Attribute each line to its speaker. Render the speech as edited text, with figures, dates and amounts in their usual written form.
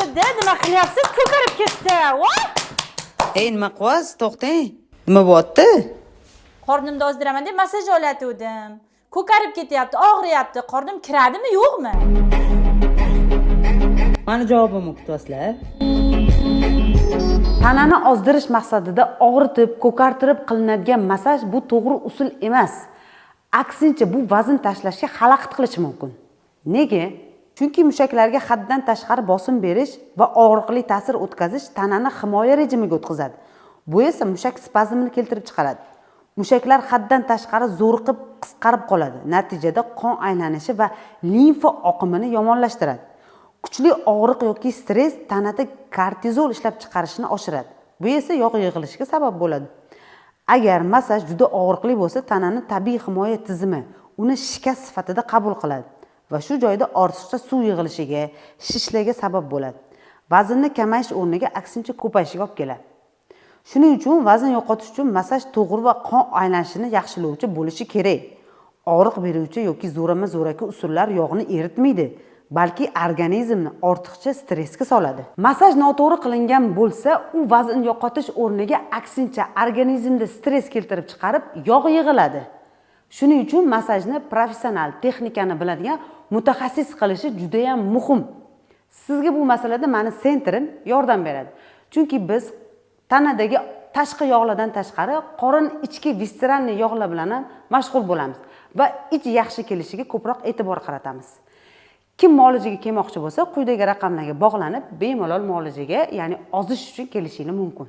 Speaker 1: Dada, nima qilyapsiz? Ko'karib ketdi. Voy!
Speaker 2: Ey, nima qilyapsiz? To'xtang, nima bo'lyapti?
Speaker 1: Qornimni ozdiraman deb massaj olatuvdim. Ko'karib ketyapti, og'riyapti. Qornim kiradimi, yo'qmi?
Speaker 2: Mani javobimni kutyapsizlar.
Speaker 3: Tanani ozdirish maqsadida og'ritib, ko'kartirib qilinadigan massaj bu to'g'ri usul emas. Aksincha, bu vazn tashlashga xalaqit qilishi mumkin. Nega? Chunki mushaklarga haddan tashqari bosim berish va og'riqli ta'sir o'tkazish tanani himoya rejimiga o'tkazadi. Bu esa mushak spazmini keltirib chiqaradi. Mushaklar haddan tashqari zo'riqib, qisqarib qoladi. Natijada qon aylanishi va limfa oqimini yomonlashtiradi. Kuchli og'riq yoki stress tanada kortizol ishlab chiqarishni oshiradi. Bu esa yog' yig'ilishiga sabab bo'ladi. Agar massaj juda og'riqli bo'lsa, tanani tabiiy himoya tizimi uni shikast sifatida qabul qiladi va shu joyda ortiqcha suv yig'ilishiga, shishlarga sabab bo'ladi. Vaznni kamayish o'rniga aksincha ko'payishiga olib keladi. Shuning uchun vazn yo'qotish uchun massaj to'g'ri va qon aylanishini yaxshilovchi bo'lishi kerak. Og'riq beruvchi yoki zo'rama zo'raki usullar yog'ni eritmaydi, balki organizmni ortiqcha stressga soladi. Massaj noto'g'ri qilingan bo'lsa, u vazn yo'qotish o'rniga aksincha organizmda stress keltirib chiqarib, yog' yig'iladi. Shuning uchun massajni professional, texnikani biladigan mutaxassis qilishi juda ham muhim. Sizga bu masalada mani центр im yordam beradi. Chunki biz tanadagi tashqi yog'lardan tashqari qorin ichki висцеральный yog'lar bilan ham mashg'ul bo'lamiz va ich yaxshi kelishiga ko'proq e'tibor qaratamiz. Kim muolajaga kelmoqchi bo'lsa, quyidagi raqamlarga bog'lanib, bemalol muolajaga, ya'ni ozish uchun kelishinglar mumkin.